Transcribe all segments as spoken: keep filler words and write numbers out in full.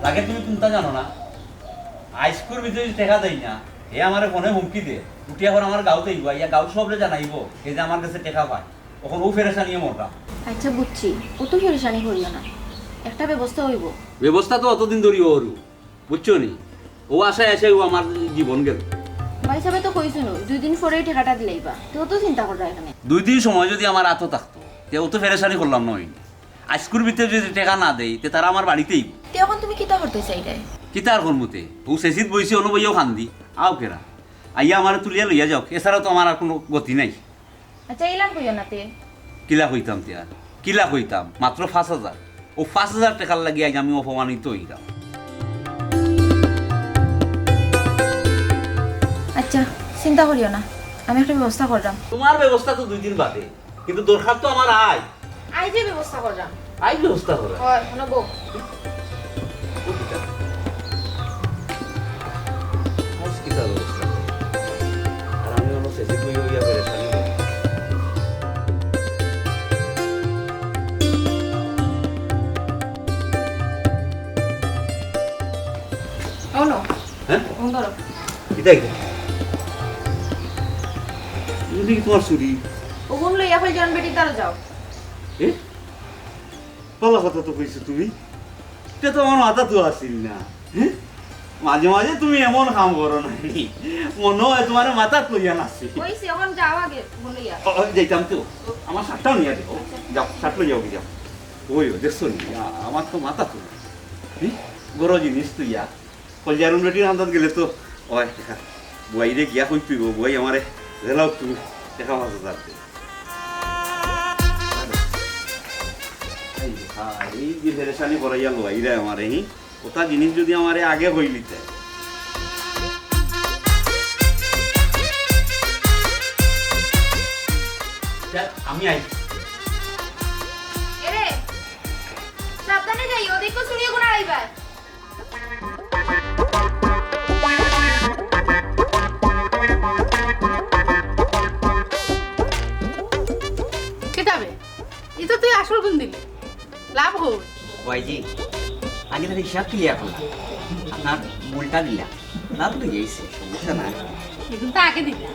আগে তুমি কুন্তা জানো না? আইজকুর ভিতরে যদি টেকা দেই না, হে আমারে ফোনে হুমকি দে, উঠিয়া পরে আমার গাঁওত আইবো, আইয়া গাঁওর সবরে জানাইবো, হে যে আমার গেছে টেকা পায়। অখন অউ ফেরেশানিয়ে মররাম। আচ্ছা বুঝছি, অত ফেরেশানি করিও না, একটা ব্যবস্থা অইবো। ব্যবস্থা তো অতদিন ধরি অরু, বুঝছো নি? অউ আশায় আশায় অউ আমার জীবন গেল। ভাইসাবে তো কইছইন, দুই দিন পরেউ টেকাটা দিলাইবা, তে অত চিন্তা কররায় কেনে? দুই দিন সময় যদি আমার আতো থাকতো, তে অত ফেরেশানি করলাম না অইন। আইজকুর ভিতরে যদি টেকা না দেই, তে তারা আমার বাড়িত আইবো। তে অখন তুমি কিতা করতে চাইরায়? কিতা আর করমু তে? অউ সেচিত বইছি, অনো বইয়াউ কান্দি। আউক এরা, আইয়া আমারে তুলিয়া লইয়া যাউক, এছাড়া তো আমার আর কুনু গতি নাই। আচ্ছা, ইলান কইও না তে। কিলা কইতাম তে আর? কিলা কইতাম? মাত্র পাঁচ হাজার। অউ পাঁচ হাজার টেকার লাগি আইজ আমি অপমানিত অইরাম। আচ্ছা, চিন্তা করিও না, আমি একটা ব্যবস্থা কররাম। তুমার ব্যবস্থা তো দুই দিন বাদে, কিন্তু দরকার তো আমার আইজ। আইজে ব্যবস্থা কররাম। আইজ ব্যবস্থা কররায়? অয়, হুনো বউ। ও কিতা? আইজ কিতা ব্যবস্থা? আর আমি অনো সেচিত বইয়া ফেরেশানি। অনো। হ্যাঁ? অনো ধরো। কিতা কিতা? ইটা কি তুমার চুরি? অগুন লইয়া কই জন বেটি তারা যাও। এ? ভালা কথা তো কইছো তুমি। ইটা তো আমার মাথাত আছিল না। হ্যাঁ? মাঝে মাঝে তুমি এমন কাম করো না নি? মনো অয় তুমারে মাথাত লইয়া নাচি। কইছি, অখন যাও আগে, অগুন লইয়া। ও, ও, যাইতাম তো। আমার শার্টটা নিয়া দেও। যাও, শার্ট লইয়া যাও। ওই, ও, দেখছো নি? আ-, আমার তো মাথাত নাই। হ্যাঁ? বড় জিনিস তুই ইয়া। কলজারুন বেটির আন্দাজ গেলে তো, ওই, বুয়াইরে গিয়া কইতে অইবো, বুয়াই আমারে জেলাও তুমি টেকা পাঁচ হাজার দে। এই যে, হ্যাঁ, এই যে ফেরেশানি করাইয়া লইরায় আমারে, হি? ওটা জিনিস যদি আমারে আগে কইলিতে। স্যার, আমি আই। এরে, সাবধানে যাইও, দেখো চুরি অগুন আইবা। কিতাবে? ইতা তুই আসল গুন দিলি। লাভ হোক। বুয়াইজি, আগে তার হিসাব ক্লিয়ার করলাম। আপনার মূলটা দিলাম। লাভ তো গেছে, সমস্যা নাই। এখন তো আগে দিলাম।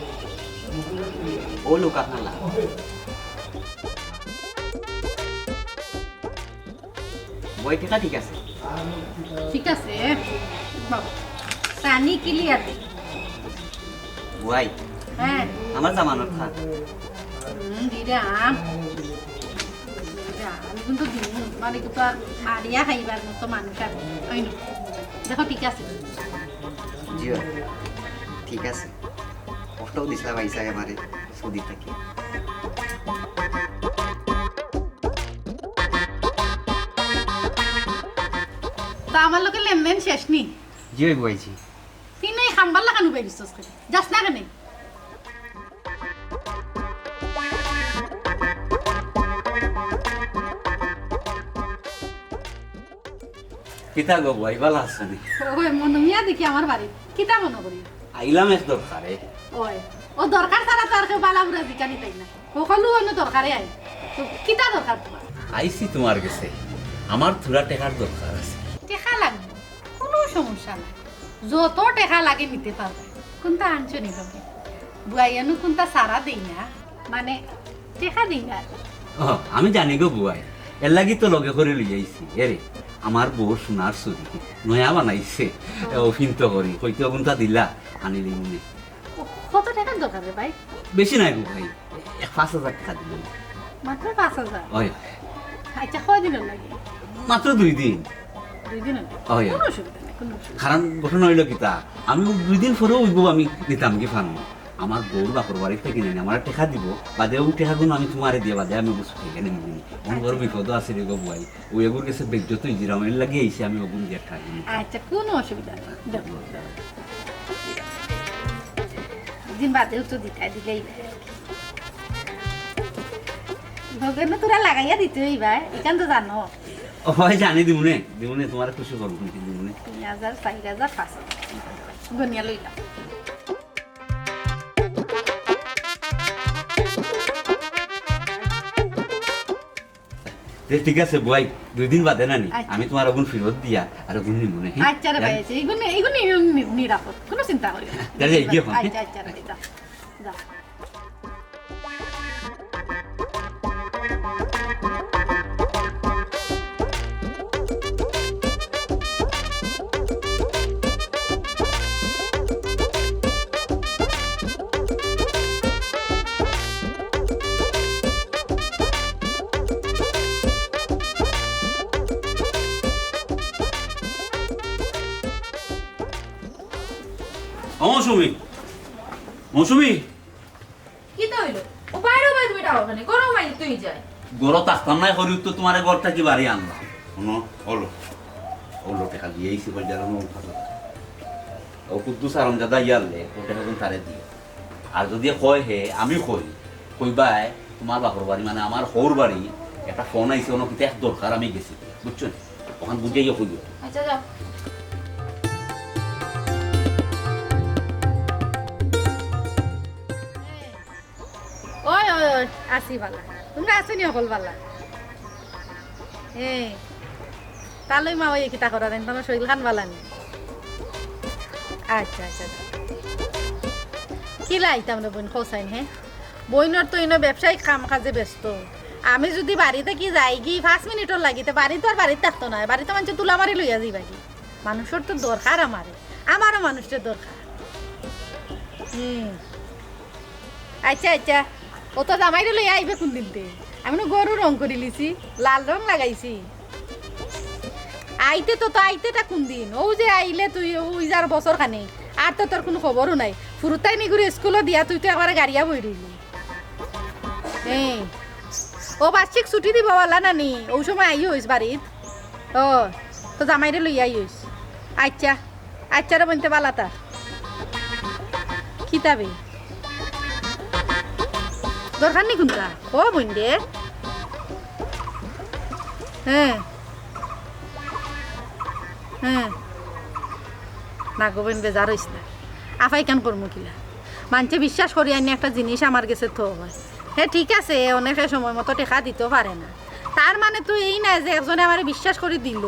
ও লোক আপনার লাভ। বুয়াই, টেকা ঠিক আছে? ঠিক আছে। বাবা, সানি ক্লিয়ার। বুয়াই, হ্যাঁ। আমার জামানত খা। হুম, দিরাম। দিরাম। আমি কিন্তু দিমু, মানে কিন্তু আর মারিয়া খাইবার মতো মানুষ আর অয় না। দেখো, ঠিক আছে। জি, ঠিক আছে। কষ্টও দিছিলা ভাই সাহেব আমারে, সৌদি থাকি। তা আমার লগে লেনদেন শেষ নি? জি, ওই বুয়াইছি। তুই নাই খাম্বার লাখান উবাই দিছস কেনে? যাস না কেনে? কিতা গো বুয়াই, ভালা আছো নি? ওই মনু মিয়া দেখি আমার বাড়িত। কিতা মনো করি? আইলাম এক দরকারে। ওই, ও দরকার ছাড়া তো আর কেউ বালা বুরা জিকানি তাই না। হকলু অন্য দরকারে আই। তো কিতা দরকার তুমার? আইছি তুমার গেছে। আমার থুড়া টেকার দরকার আছে। টেকা লাগবো? কুনু সমস্যা নাই। যত টেকা লাগে নিতে পারবে। কুন্তা আনছো নি লগে? বুয়াইয়ানু কুন্তা সারা দেই না। মানে, টেকা দেই না। ও, আমি জানি গো বুয়াই। এর লাগি তো লগে করি লই আইছি। এরে, আমার বউর সোনার চুড়ি। নয়া বানাইছে। ও। ও ফিনতো করি। কইতে কুন্তা দিলা, আনিলিমুনে। ও, কত টেকার দরকার রে ভাই? বেশি নাই গো ভাই, এক পাঁচ হাজার টেকা দিলাম। মাত্র পাঁচ হাজার? অয়। আচ্ছা, কয়দিনর লাগি? মাত্র দুই দিন। দুই দিন অইলে? অয়। কুনু অসুবিধা নাই, কুনু অসুবিধা নাই। কারণ ঘটনা অইলো কিতা, আমি দুই দিন পরেউ অইবো আমি নিতাম কি পারমু। আমার বউর বাপর বাড়ি থাকি নাই, আমারে টেকা দিবো, বাদে অউ টেকাগুন আমি তুমারে দিয়া বাদে আমি বুঝতে গেলে নিবি। অখন বড় বিপদো আছি রে গো বুয়াই। অউ এগুর গেছে বেইজ্জত অইযিরাম, এর লাগি আইছি আমি অগুন দিয়া টেকা দিমু। আচ্ছা, কুনু অসুবিধা নাই। দেও, দেও। দিন বাদেউ তো দিতায়, দিলেই। লগে না তোরা লাগাইয়া দিতে অইবা, ইখান তো জানো। ও ভাই, জানি দিমুনে, দিমুনে, তুমারে খুশি করমু, দিমুনে। তিন হাজার, চাইর হাজার, পাঁচ হাজার। গনিয়া লইলাম। তে ঠিক আছে বুয়াই, দুই দিন বাদে নানি, আচ্ছা। আমি তুমার অগুন ফিরত দিয়া আর অগুন নিমু নে, হ্যাঁ? আচ্ছা রে ভাই, আচ্ছা, ইগুন, ইগুন নি-, নিরাপদ, কুনু চিন্তা করিও না। তাহলে এই কি অখন? আচ্ছা, আচ্ছা রে ভাই, যাও, যাও। ও মৌসুমী, মৌসুমী। কিতা অইলো? ও বাইরে বাইরে তুমি টাওয়ার খানে, গরম বাইরে তুই যায়। গরম থাকতাম নাই, করি তো তুমারে ঘর থাকি বাড়ি আনলাম। হুনো, ওলো, ওলো টেকা দিয়া আইছি, কই যারা মন খাতো। ও কুদ্দুস আরাম দাদা ইয়ারলে, ও টেকা তারে দিও। আর যদি কয় হে, আমি কই, কইবায়, তুমার বাপর বাড়ি, মানে আমার হউর বাড়ি, একটা ফোন আইছে, অনো কিতা এক দরকার, আমি গেছি, বুঝছো নি? অখান বুঝাইয়া কইও। আচ্ছা, যাও। ওই, ওই, ওই, আছি বালা। তুমরা আছো নি হকল বালা? এ, তালই মা ওই কিতা করা দেন, তুমার শরীর খান বালা নি? আচ্ছা, আচ্ছা। কিলা আইতাম রে বইন, কও চাইন, হে? বইনর তো ইনো ব্যবসায়িক কাম কাজে ব্যস্ত। আমি যদি বাড়ি থাকি যাইগি পাঁচ মিনিটর লাগি, তে বাড়ি তো আর বাড়িত থাকতো নায়, বাড়ি তো মানষে তুলা মারি লইয়া যাইবাগি। মানুষর তো দরকার আমারে, আমারও মানুষর দরকার। হুম। আচ্ছা, আচ্ছা, ও তো জামাইরে লইয়া আইবে কুন দিনতে? আমি নু ঘরও রং করিলিছি, লাল রং লাগাইছি। আইতে তো, তো আইতেটা কুন দিন? ও যে আইলে তুই ওই যার বছর খানি, আর তো তোর কুনু খবরও নাই। ফুরুতাইন ইগুরে স্কুলো দিয়া তুই তো একবারে গাড়িয়া বই রইলি। এই, ও বার্ষিক ছুটি দিব বালা নানি, ও সময় আইও হইস বাড়িত। ও, তো জামাইরে লইয়া আইস। আচ্ছা, আচ্ছা রে বইনতে বালাতা। কিতাবে? দরকার নি কুনতা? ও বইন দে। হ্যাঁ। হ্যাঁ। না গো বইন, বেজার হইস না। আফাই কান করমু কিলা? মানষে বিশ্বাস করি আনি একটা জিনিস আমার গেছে তো হয়। হে ঠিক আছে, অনেকে সময় মতো টেকা দিতেও পারে না। তার মানে তো এই না যে একজনে আমারে বিশ্বাস করি দিল,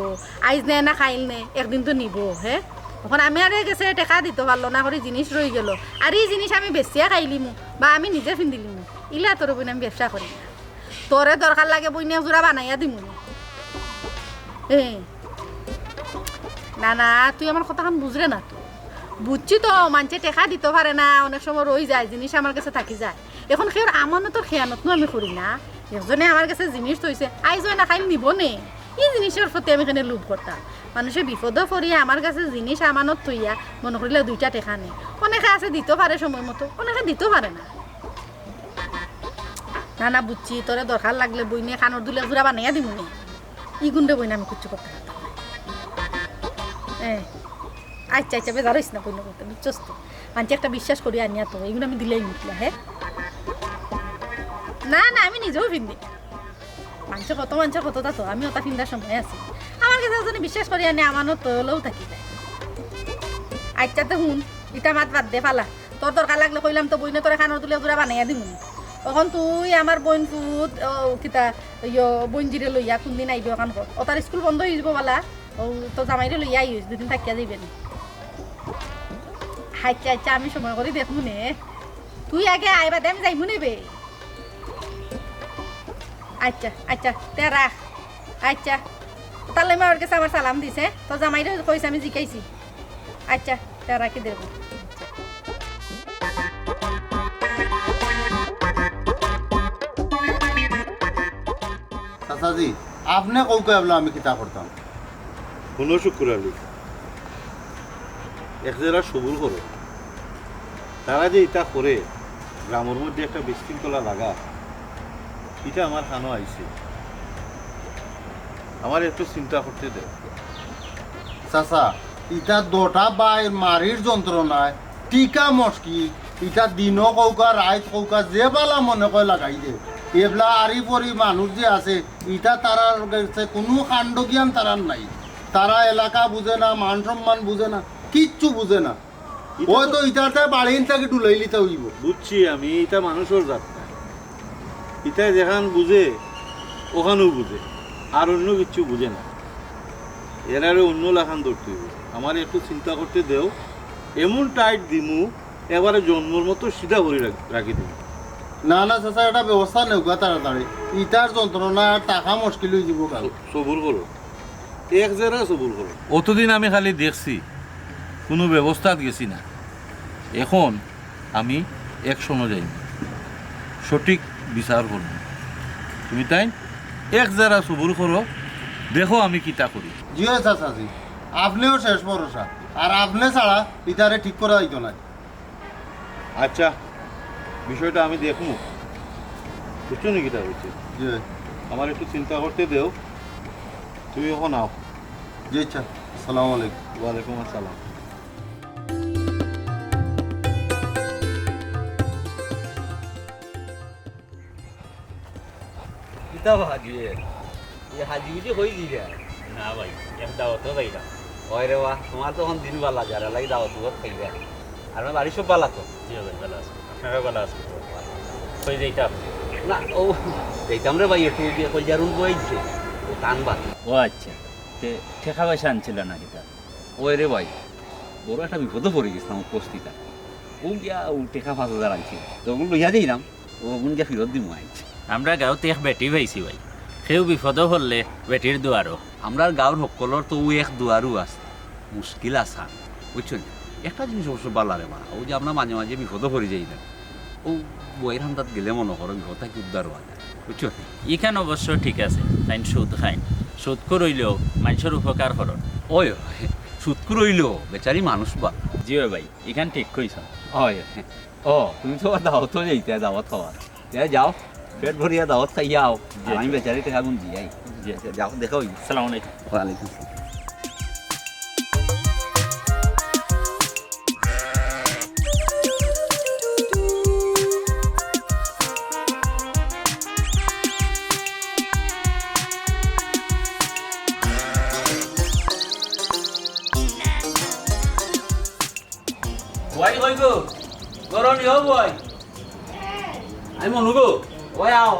আইজ নে না খাইল নে, একদিন তো নিব, হে? অখন আমি আর এর গেছে টেকা দিতে পারলো না, করি জিনিস রই গেল, আর এই জিনিস আমি বেচিয়া খাইলিমু বা আমি নিজে ফিন্দিলিমু, ইলা তোর বইন আমি ব্যবসা করি না। তোরে দরকার লাগে বইন এক জোড়া বানাইয়া দিমু নে। এ, না, না, তুই আমার কথাখান বুঝরে না তো। বুঝছি তো, মানষে টেকা দিতে পারে না, অনেক সময় রই যায়, জিনিস আমার গেছে থাকি যায়। অখন কেউর আমানতর খেয়ানত নু আমি করি না। একজনে আমার গেছে জিনিস থইছে, আইজ অয় না খাইল নিব নে। ই জিনিসর প্রতি আমি কেনে লোভ করতাম? মানষে বিপদো পড়িয়া আমার গেছে জিনিস আমানত থইয়া মনে করিলে দুইটা টেকা নে। অনেকে আছে দিতে পারে সময় মতো, অনেকে দিতে পারে না। না, না, বুঝছি, তোরে দরকার লাগলে বইনে কানর দুলে জোড়া বানাইয়া দিমু নে। ই গুন্ডে বইন আমি কিচ্ছু করতে পারতাম না। এ, আচ্ছা, আচ্ছা, বেজার হইস না বইন করতে, বুঝছস তো? মানষে একটা বিশ্বাস করি আনিয়া তো, এইগুলো আমি দিলেই মিটলা, হে? না, না, আমি নিজেও ফিন্দি। মানষে কত, মানষে কত তা তো, আমি ওটা ফিন্দার সময় আছি। আমার গেছে যদি বিশ্বাস করি আনে, আমানও তো হলেও থাকি যায়। আচ্ছা, তো হুন, ইটা মাত বাদ দে, ফালা। তোর দরকার লাগলে কইলাম তো বইনে তোরে কানর দুলে জোড়া বানাইয়া দিমু। অখন তুই আমার বইন ফুত, ও, কিতা, ইয়ো, বইনজিরে লইয়া কোনদিন আইবে অখান কর। ও তার স্কুল বন্ধ হয়ে যাবো বালা। ও তো জামাইরে লইয়া আইস, দুদিন থাকিয়া যাইবে নি। আচ্ছা, আচ্ছা, আমি সময় করি দেখমু নে। তুই আগে আইবা দে, আমি যাইমু নে বে। আচ্ছা, আচ্ছা, তে রাখ। আচ্ছা, তাহলে আমার কাছে আমার সালাম দিছে। তো জামাইরে কইছে আমি জিকাইছি। আচ্ছা, তে রাখি দেব। চাচাজি, আপনে কউকা এবলা আমি কিতা করতাম? হুনো শুক্কুর আলী, এক জেরা সবুর করো। তারা যে ইটা করে, গ্রামর মধ্যে একটা বিশৃঙ্খলা লাগা, ইটা আমার কানো আইছে। আমার একটু চিন্তা করতে দেও। চাচা, ইটা দুটা ভাইর মারির যন্ত্রণায় টিকা মুশকিল, ইটা দিনো কউকা, রাইত কউকা, যে বালা মনে কয় লাগাই দে। এবলা আরি পরি মানুষ যে আছে, ইটা তারার গেছে কুনু কাণ্ড জ্ঞান তারার নাই। তারা এলাকা বুঝে না, মান সম্মান বুঝে না, কিচ্ছু বুঝে না। ইটা ওই তো তো ইটাতে বাড়িন থাকি ডুলাইলিতা অইবো। বুঝছি আমি, ইটা মানুষর জাত না। ইটা যেখান বুঝে, ওখানও বুঝে। আর অন্য কিচ্ছু বুঝে না। এরারে অন্য লাখান ধরতে অইবো। আমারে একটু চিন্তা করতে দেও, এমন টাইট দিমু, এবারে জন্মর মতো সিধা করি রাখ-, রাখি দিমু। না, না, চাচা, একটা ব্যবস্থা নেউক্কা তাড়াতাড়ি। ইতার যন্ত্রণা আর থাকা মুশকিল অইযিবো কাল। স-, সবুর করো, এক জেরা সবুর করো। অতদিন আমি খালি দেখছি, কুনু ব্যবস্থাত গেছি না। এখন আমি একশনো যাইমু, সঠিক বিচার করমু। তুমি তাইন এক জেরা সবুর করো, দেখো আমি কিতা করি। জি অয় চাচাজি, আপনেউ শেষ ভরসা, আর আপনে ছাড়া ইতারে ঠিক করা যাইতো নায়। আচ্ছা, বিষয়টা আমি দেখমু, বুঝছো নি কিতা অইছে? জি। আমারে একটু চিন্তা করতে দেও, তুমি এখন আও। জি আচ্ছা, আসসালামু আলাইকুম। ওয়ালাইকুম আসসালাম। কিতা বা হাজি, ই হাজি বুঝি কই দিরা? না ভাই, এক দাওয়াতো যাইরাম। ওই রে বা, তুমার তো অখন দিন বালা, যারা লাগি দাওয়াত দুয়াত খাইবা। আর আমার বাড়ির সব বালা তো? জি ভাই, বালা আছি। আপনারা বালা আছেন তো? কই যাইতাম? না, ও যাইতাম রে ভাই, একটু ওই যে কলজারুন বই দিছে, ও টান বাদ। ও আচ্ছা, তে টেকা পয়সা আনছিলা না কিতা? ওই রে ভাই, বড় একটা বিপদো পড়ি গেছিলাম উপস্থিত। ও গিয়া ও টেকা পাঁচ হাজার আনছিল, তো ওগুন লইয়া যাইরাম, ও ওগুন গিয়া ফিরত দিমু আইজ। আমরা গাঁওত এক বেটি পাইছি ভাই, কেউ বিপদো পড়লে বেটির দুয়ারো। আমরার গাঁওর হক্কলর তো ও এক দুয়ারু আছে, মুশকিল আসান, বুঝছো নি? একটা জিনিস অবশ্য বালা রে বা, ও যে আমরা মাঝে মাঝে বিপদো পড়ি যাই না, ও বইর হান্দাত গেলে মনো করো বিপদ থাকি উদ্ধার অওয়া যায়, বুঝছো নি? ইখান অবশ্য ঠিক আছে, তাইন সুদ খাইন, সুদখুর অইলেও মানষর উপকার করইন। ওই, সুদখুর অইলেও বেচারি মানুষ বা। জি অয় ভাই, ইখান ঠিক কইছো। ওই, ও, তুমি তো দাওয়াতো যাইতায়, দাওয়াত খাওয়াত। এ যাও, পেট ভরিয়া দাওয়াত খাইয়া আও। জি, আর আমি জি। বেচারি টেকাগুন দিয়াই। জি। আচ্ছা, যাও, দেখা অইবো। আসসালামু আলাইকুম। ওয়ালাইকুম আসসালাম। বুয়াই কই গো? ঘরো নি ও বুয়াই? আমি মনু গো। ওই আও।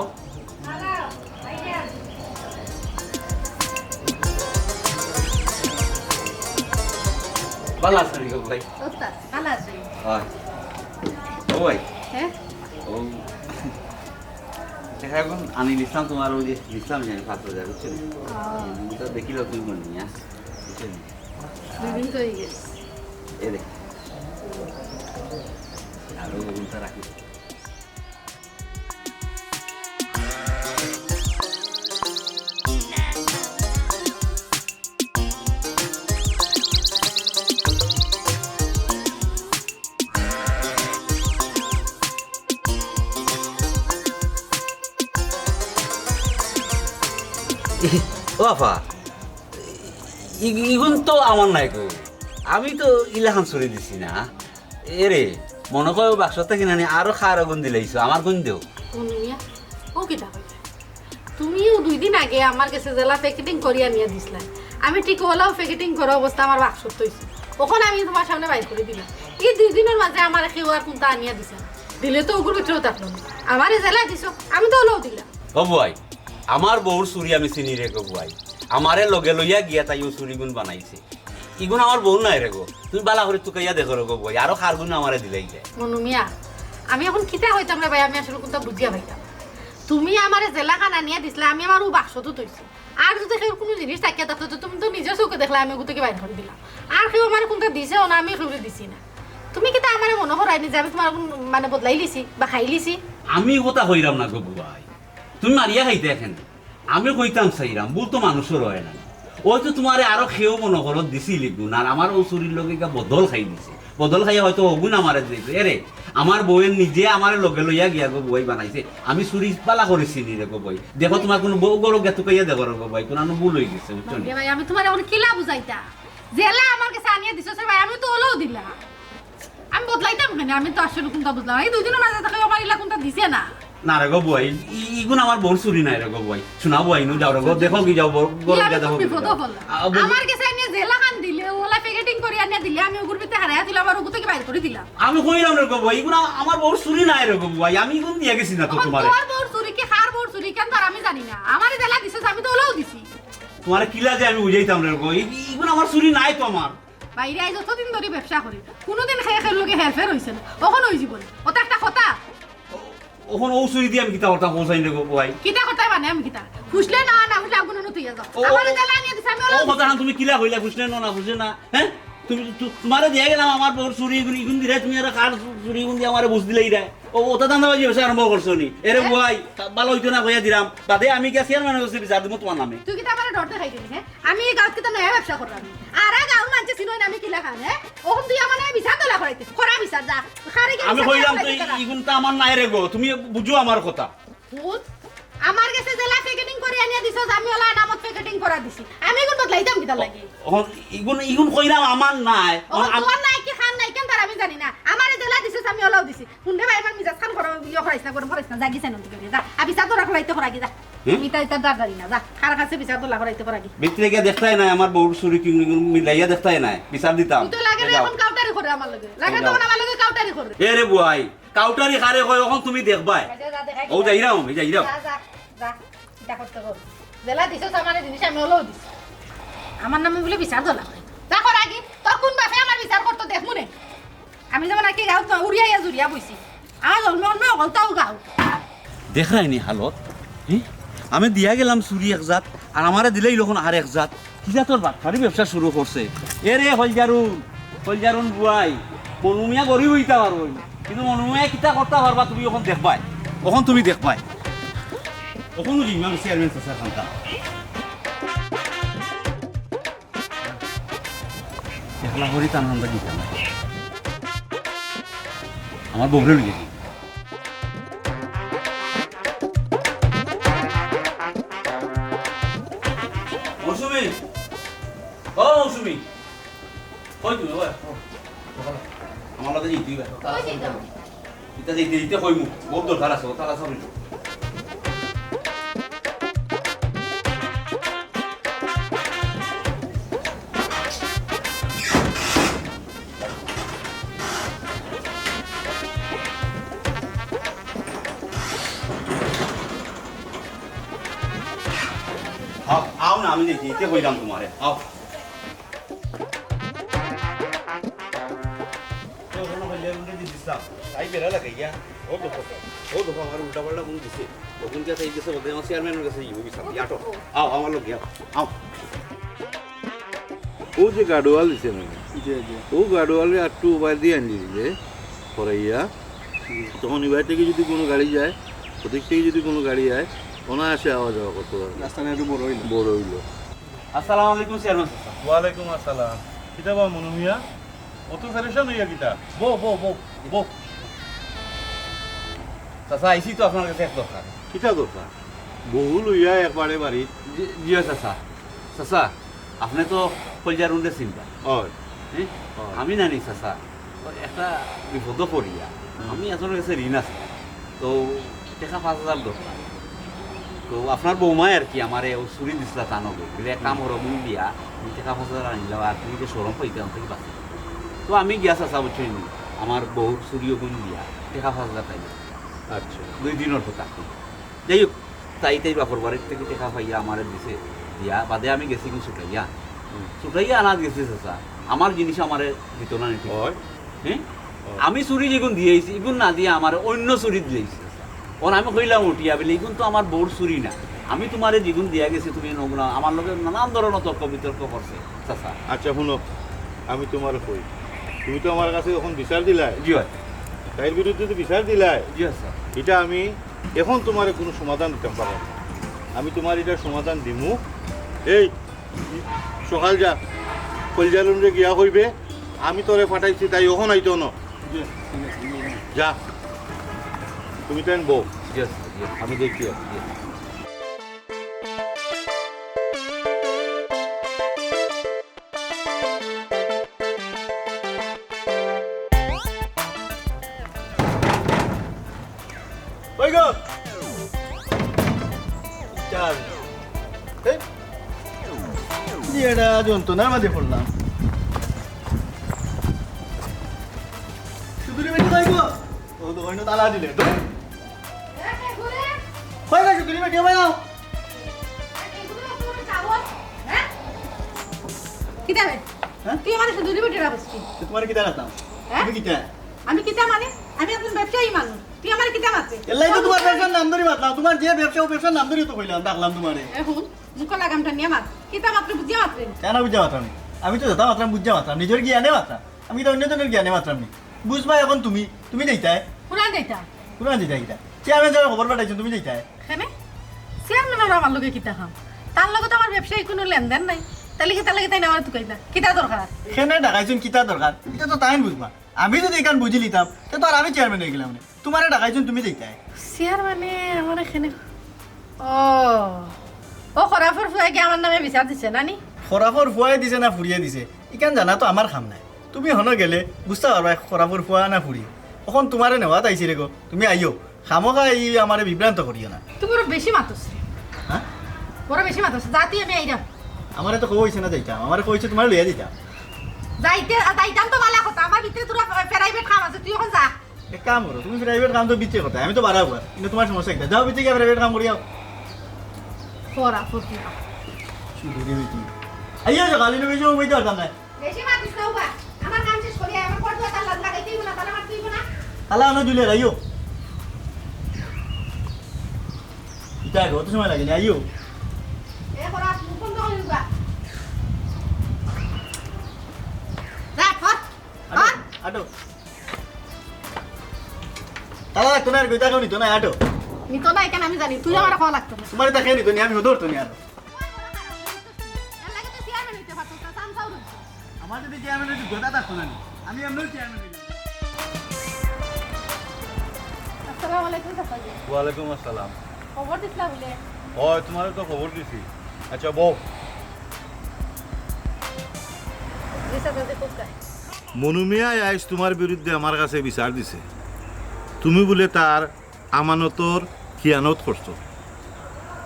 বালা আছো নি গো বুয়াই? ওস্তাদ, বালা আছি। হয়। ও বুয়াই। হ্যাঁ? ও। টেকাগুন আনি দিছলাম তুমার ওই যে দিছলাম যে পাঁচ হাজার, বুঝছো নি? ও। ওটা দেখিলাও তুমি মনে নিয়া। বুঝছো নি? দুই দিন তো অই গেছে। এ দেখ। আরো ওগুনটা রাখি। ও আফা, ই-, ইগুন তো আমার নায় গো। আমি তো ইলাখান ছুরি দিছি না। এরে, মনো কয় ও বাক্স থাকি নানি আরো কার অগুন দিলাইছো, আমার গুন দেও। মনু মিয়া, ও কিতা কইলে? তুমি ও দুই দিন আগে আমার গেছে যেলা packeting করিয়া আনিয়া দিছলায়, আমি ঠিক ওলাউ packeting করা অবস্থা আমার বাক্সত থইছি। অখন আমি তুমার সামনে বাইর করি দিলাম। ই দুই দিনর মাঝে আমারে কেউ আর কুন্তা আনিয়া দিছে না। দিলে তো ওগুর ভিতরেও থাকলো না। আমারে যেলা দিছো, আমি তো ওলাউ দিলাম। ও বুয়াই, আমার বউর ছুরি আমি চিনি রে গো বুয়াই। আমারে লগে লইয়া গিয়া তাই ও ছুরিগুন বানাইছে। ইগুন আমার বউর নায় রে গো। তুমি বালা করি তুকাইয়া দেখো রে গো বুয়াই, আরো কার গুন আমারে দিলাইলে। মনু মিয়া, আমি অখন কিতা কইতাম রে ভাই, আমি আসলে কুন্তা বুঝিয়া পাইতাম না। তুমি আমারে যেলাখান আনিয়া দিছলায়, আমি আমার ও বাক্সত থইছি। আর যদি কেউর কুনু জিনিস থাকিয়া থাকতো, তো তুমি তো নিজর চউখে দেখলায়, আমি ওগু থাকি বাইর করি দিলাম। আর কেউ আমারে কুন্তা দিছেও না, আমি কেউরে দিছি না। তুমি কিতা আমারে মনো করায় নি যে আমি তুমার অগুন মানে বদলাইলিছি বা খাইলিছি? আমি ই কথা কইরাম না গো বুয়াই, তুমি মারিয়া খাইতায় কেনে? আমি কইতাম চাইরাম, ভুল তো মানুষর অয় না। অয়তো তুমারে আরো কেউ মনো করো দিছিল ইগুন, আর আমার ও ছুরির লগে গিয়া বদল খাই দিছে। বদল খাইয়া হয়তো অগুন আমারে দিছে। এরে, আমার বউয়ে নিজে আমারে লগে লইয়া গিয়া গো বুয়াই বানাইছে। আমি ছুরি বালা করি চিনি রে গো বুয়াই। দেখো তুমার কুনু বউ ঘরো গিয়া তুকাইয়া দেখো রে গো বুয়াই, কুনানো ভুল অই গেছে, বুঝছো নি? ভাই, আমি তুমারে অখন কিলা বুঝাইতাম? যেলা আমার গেছে আনিয়া দিছো, সে ভাই, আমি তো ওলাউ দিলাম। আমি বদলাইতাম কেনে? আমি তো আসলে কুন্তা বুঝলাম না। ই দুই দিনর মাঝে থাকি আমার ইলা কুন্তা দিছে না। না রে গো বুয়াই, ই-, ইগুন আমার বউর ছুরি নায় রে গো বুয়াই। শুনা বুয়াই, নু যাও রে গো, দেখো কি যাও, বউ-, ই ঘরো আমি গিয়া তো দেখো কি বিপদো যাও। পড়লাম। আ, বউ- আমার গেছে আনিয়া যেলাখান দিলে, ওলা packeting করি আনিয়া দিলে, আমি ওগুর ভিতরে হারাইয়া দিলাম, আর ওগু থাকি বাইর করি দিলাম। আমি কইরাম রে গো বুয়াই, ইগুন আ-, আমার বউর ছুরি নায় রে গো বুয়াই, আমি ইগুন দিয়া গেছি না তো অখন তুমারে। তুমার বউর ছুরি কি, কার বউর ছুরি, কেন ধর আমি জানি না। আমারে যেলা দিছো, আমি তো ওলাউ দিছি। তুমারে কিলা যে আমি বুঝাইতাম রে গো, ই-, ইগুন আমার চুরি নায় তো আমার। বাইরে আইজ অতদিন ধরি ব্যবসা করি, কুনুদিন হে-, হের লগে হেরফের অইছে না, অখন অইযিবো নি, অতা একটা কথা। অখন অউ চুরি দি আমি কিতা করতাম, কও চাইন রে গো ভাই? কিতা করতায় মানে আমি কিতা? ফুসলে না, না ফুসলে আগুন অনু তুইয়া যাও। ও, ও, আমারে ও, জেলা আনিয়া দিছে, আমি ও অলা কথা না, তুমি কিলা কইলা, ফুসলে না, না ফুসলে না, হে? তুমি, তু-, তুমারে দিয়া গেলাম আমার বউর চুরি, ইগুন, ইগুন দিরায় তুমি আর কার চুরি ইগুন দি আমারে বুঝ দিলাইরায়। ও, অতা ধান্দাবাজি ব্যবসা আরম্ভ করছো নি? এরে হে? বুয়াই, ভালা অইতো না কইয়া দিরাম। বাদে আমি গিয়া চেয়ারম্যানর গেছে বিচার দিমু তুমার নামে। তুই কিতা আমারে ডর দেখাইরে নি, হে? আমি ই গাঁওত কিতা নয়া ব্যবসা কররাম নি? আর ই গাঁওর মানষে চিনইন আমি কিলাখান, হে? অখন তুই আমার নামে বিচার দলা করাইতে, করা বিচার, যা। কারে গিয়া আমি বিচার দলা কইলাম তো, করাইতে তোরা। ইগুন তো আমার নায় রে গো, তুমি বুঝো আমার কথা। ভূত, আমার গেছে জেলা packeting করি আনিয়া দিছস, আমি অলা আনামত packeting করা দিছি। আমি ইগুন বদলাইতাম কিতার লাগি? অখন ইগুন, ইগুন কইরাম আমার নায়। অখন আম- তুমার নায় কি কার নায় কেন তার আমি জানি না। আমারে জেলা দিছস, আমি অলাউ দিছি। হুন রে ভাই, আমার মিজাজ খান করো, ইয়ে করাইস না, গরম করাইস না, যা গিয়া চেয়ারম্যানর গেছে, যা। আর বিচার দলা করাইতে করা গি, যা। হুম? আমি ইতা, ইতা দরকারি না, যা। কার কাছে বিচার দলা করাইতে করা গি। ভিতরে গিয়া দেখতায় নায়, আমার বউর চুরি কি মিলাইয়া দেখতায় নায়, বিচার দিতাম। তুই তো লাগে এ না যাও। অখন কাউটারি করে আমার লগে। লাগে এ তো যাও। অখন আমার লগে কাউটারি করে। এ রে বুয়াই, কাউটারি কারে কয়, অখন তুমি দেখবায়। যা, যা, যা, দেখাই ও, যা। যাইরাম, এই যাইরাম। যা, যা, যা, কিতা করতে কর। জেলা দিছস আমারে জিনিস, আমি অলাউ দিছি। আমার নামে বুলে বিচার দলা করে। যা করা গি, তোর কুন বাপে আমার বিচার করতো দেখমু নে। আমি যেমন আকি গাঁওত উড়িয়া ইয়া জুড়িয়া বইছি। আমার জন্ম অন্য অকলতাও গাঁও। দেখরায় নি হালত, হি? আমি দিয়া গেলাম চুরি এক জাত, আর আমারে দিলাইল অখন আর এক জাত। কি জাতর বাটপারি ব্যবসা শুরু করছে? এ রে, কইলজারুন, কইলজারুন বুয়াই, মনু মিয়া গরিব অইতা পারবো না, কিন্তু মনু মিয়া কিতা করতা পারবা তুমি অখন দেখবায়, অখন তুমি দেখবায়। অখনও জিম্মা চেয়ারম্যান চাচার খান্তা। একলা করি তান খান্তা দিতাম না। আমার বউরে লইয়া যাই। মৌসুমী, ও মৌসুমী, কই তুমি? ওই, আমার লগে যাইতে অইবা। কই যাইতাম? ইতা যাইতে যাইতে কইমু, বহুত দরকার আছে, ও তালা চাবি। আও, আও না, আমি দেখি, ইতে কইলাম তোমারে, আও। তো ওখানে হইলে উল্টে দিয়ে দিছিলাম। তাই বেড়া লাগাইয়া, ও দেখো, ও দেখো, আমার উল্টা পাল্টা কোন দিছে। ওখান থেকে এই গেছে, বলতে আমার চেয়ারম্যানের কাছে ইয়ে হইছে, ইয়াটো। আও, আমার লোক, আও, আও। ও যে গাডোয়াল দিছে না, জি, জি। ও গাডোয়ালে আর একটু ওভার দিয়ে আনি দিলে, করাইয়া। জি। তখন এবার থেকে যদি কোনো গাড়ি যায়, ওদিক থেকে যদি কোনো গাড়ি যায়, অনায়াসে আওয়া যাওয়া করতে পারবে। রাস্তা না একটু বড় হইলো। বড় হইলো। আসসালামু আলাইকুম চেয়ারম্যান চাচা। ওয়ালাইকুম আসসালাম। কিতা বা মনু মিয়া? অত পেরেশান হইয়া কিতা? বউ, বউ, বউ, বউ। চাচা, আইছি তো আপনার কাছে এক দরকার। কিতা দরকার? বউ লইয়া একবারে বাড়ি। জি, জি, চাচা। চাচা, আপনি তো কইলজারুনরে চিনবা। অয়। হ্যাঁ? অয়। আমি নানি চাচা, তো একটা বিপদো পড়িয়া। হুম। আমি একজনের কাছে ঋণ আছে। তো টেকা পাঁচ হাজার দরকার। তো আপনার বৌমায় আর কি আমারে ও চুরি দিছিলা তান অগু। বলে, "এক কাম করো, বুঝ দিয়া, তুমি টেকা পাঁচ হাজার আনিলাও, আর তুমি তো শরম পাইতে, আমার থেকে বাঁচতে।" তো আমি গিয়া চাচা, বুঝছইন নি, আমার বউর চুরি অগুন দিয়া টেকা পাঁচ হাজার পাইলাম। আচ্ছা। দুই দিনর কথা। যাই হোক, তাই তাই বাপর বাড়ির থেকে টেকা পাইয়া আমারে দিছে, দিয়া বাদে আমি গেছি কি ছুটাইয়া। হুম। ছুটাইয়া আনাত গেছি চাচা, আমার জিনিস আমারে দিত না নি ঠিক। অয়। হ্যাঁ? অয়। আমি চুরি যেগুন দিয়াইছি, ইগুন না দিয়া আমারে অন্য চুরি দিলাইছে চাচা। অখন আমি কইলাম উঠিয়া, বলে, "ইগুন তো আমার বউর চুরি না, আমি তোমারে যেগুন দিয়া গেছি তুমি নগুনা।" আমার লগে নানান ধরনের তর্ক বিতর্ক করছে চাচা। আচ্ছা, হুনো, আমি তোমারে কই, তুমি তো আমার কাছে অখন বিচার দিলায়। জি অয়। তাইর বিরুদ্ধে তো বিচার দিলায়। জি অয়, স্যার। ইটা আমি অখন তোমারে কুনু সমাধান দিতাম পাররাম না। আমি তোমার ইটার সমাধান দিমু। এই, সকাল যা, কইলজারুনরে গিয়া কইবে, আমি তোরে পাঠাইছি, তাই অখন আইতো না। জি, ঠিক আছে, আমি যাই। যা, তুমি তাইন বউ। জি, স্যার, জি। আমি দেখি আর। জি। ওই গো! চাল। এই, এটা যন্ত্রণার মাঝে পড়লাম। শুধু রে বেটি ভাই গো। ও তো অন্য তালা দিলে। ধুর। কই গো শুধু রে বেটি ভাই আও। এগুলো তোর চাবল। কিতা রে? হ্যাঁ? তুই আমারে সুন্দরী বেটির আবস কি? তো তোমারে কিতা রাখতাম? হ্যাঁ? তুমি কিতা? আমি কিতা মানে? আমি একজন ব্যবসায়ী মানুষ। তুই আমারে কিতা মাতরে? এল্লাই তো তোমার ব্যবসার নাম ধরি মাতলাম। তোমার যে ব্যবসা, ও ব্যবসার নাম ধরি তো কইলাম, ডাকলাম তোমারে। এ হুন, মুখো লাগামটা নিয়া মাত। কিতা মাতরে বুঝিয়া মাতরে। কেনে বুঝিয়া মাতরাম নি? আমি তো যেতা মাতরাম বুঝিয়া মাতরাম। নিজর জ্ঞানে মাতরাম। আমি তো অন্য জনর জ্ঞানে মাতরাম নি। বুঝবায় অখন তুমি। তুমি যাইতায়। কুনান যাইতাম? কুনান যাইতায় কিতা? চেয়ারম্যান সাবে খবর পাঠাইছইন, তুমি যাইতায়। কেনে? চেয়ারম্যানর আমার লগে কিতা কাম? তার লগে তো আমার ব্যবসায়িক কুনু লেনদেন নাই। তাইলে কিতার লাগি তাইন আমারে তুকাইলা? কিতা দরকার? কেনে ডাকাইছইন, কিতা দরকার? ইটা তো তাইন বুঝবা। আমি যুদি ইখান বুঝিলিতাম, তে তো আর আমি চেয়ারম্যান অইগেলাম নে। তোমারে ডাকাইছইন, তুমি যাইতায়। চেয়ারম্যানে আমারে কেনে? ও, ও খরাফর ফুয়ায় কি আমার নামে বিচার দিছে না নি? খরাফর ফুয়ায় দিছে না ফুড়িয়ে দিছে, ইখান জানা তো আমার কাম নায়। তুমি হনো গেলে বুঝতা পারবায় খরাফর ফুয়া না ফুড়ি। অখন তোমারে নেওয়াত আইছি রেগো, তুমি আইও। খামোখা ই আমারে বিভ্রান্ত করিও না। তুই বড় বেশি মাতস রে। হ্যাঁ? বড় বেশি মাতস। যা তুই, আমি আইরাম। আমারে তো কওয়া অইছে না যাইতাম, আমারে কইছে তোমারে লইয়া যাইতাম। যাইতে, যাইতাম তো ভালা কথা, আমার ভিতরে তোরা প্রাইভেট কাম আছে, তুই অখন যা। এক কাম করো, তুমি প্রাইভেট কাম তো ভিতরে করতায়, আমি তো বারা উয়ার, কিন্তু তোমার সমস্যা কিতা? যাও ভিতরে গিয়া প্রাইভেট কাম করি আও। খরাফর ফুয়া। শুধু রে বেটি। আইও সকালে, তুমি বেশি সময় বইতে পারতাম না। বেশি মাতিস না উবা। আমার কাম শেষ করি আমার পর দুয়া তালা লাগাইতে অইবো না, তালা মারতে অইবো না। তালা আনো দিলে রাইও। ইটা আগে অত সময় লাগে না, আইও। এ করা মুখ বন্ধ করি উবা। যা, ফট। আটো, ফট। আটো। তালা লাগতো না, আর গইতা কেউ নিত না, আটো। নিত না, ইখান আমি জানি। তুই আমার কওয়া লাগতো না। তোমার ইতা কেউ নিত নি, আমি হদর তো নি আটো। এর লাগি তো চেয়ারম্যান অইতে পারতো না, চামচাও রইছে। আমার যদি চেয়ারম্যান অইতে গদা থাকতো না নি, আমি এমনিও চেয়ারম্যান অইলাম। আসসালামু আলাইকুম, চাচাজি। ওয়ালাইকুম আসসালাম। খবর দিছলা বুলে? অয়, তোমারে তো খবর দিছি। আচ্ছা, বও। জি, চাচাজি, খুব গায়ে। মনু মিয়ায় আইজ তোমার বিরুদ্ধে আমার কাছে বিচার দিছে। তুমি বুলে তার আমানতর খিয়ানত করছো।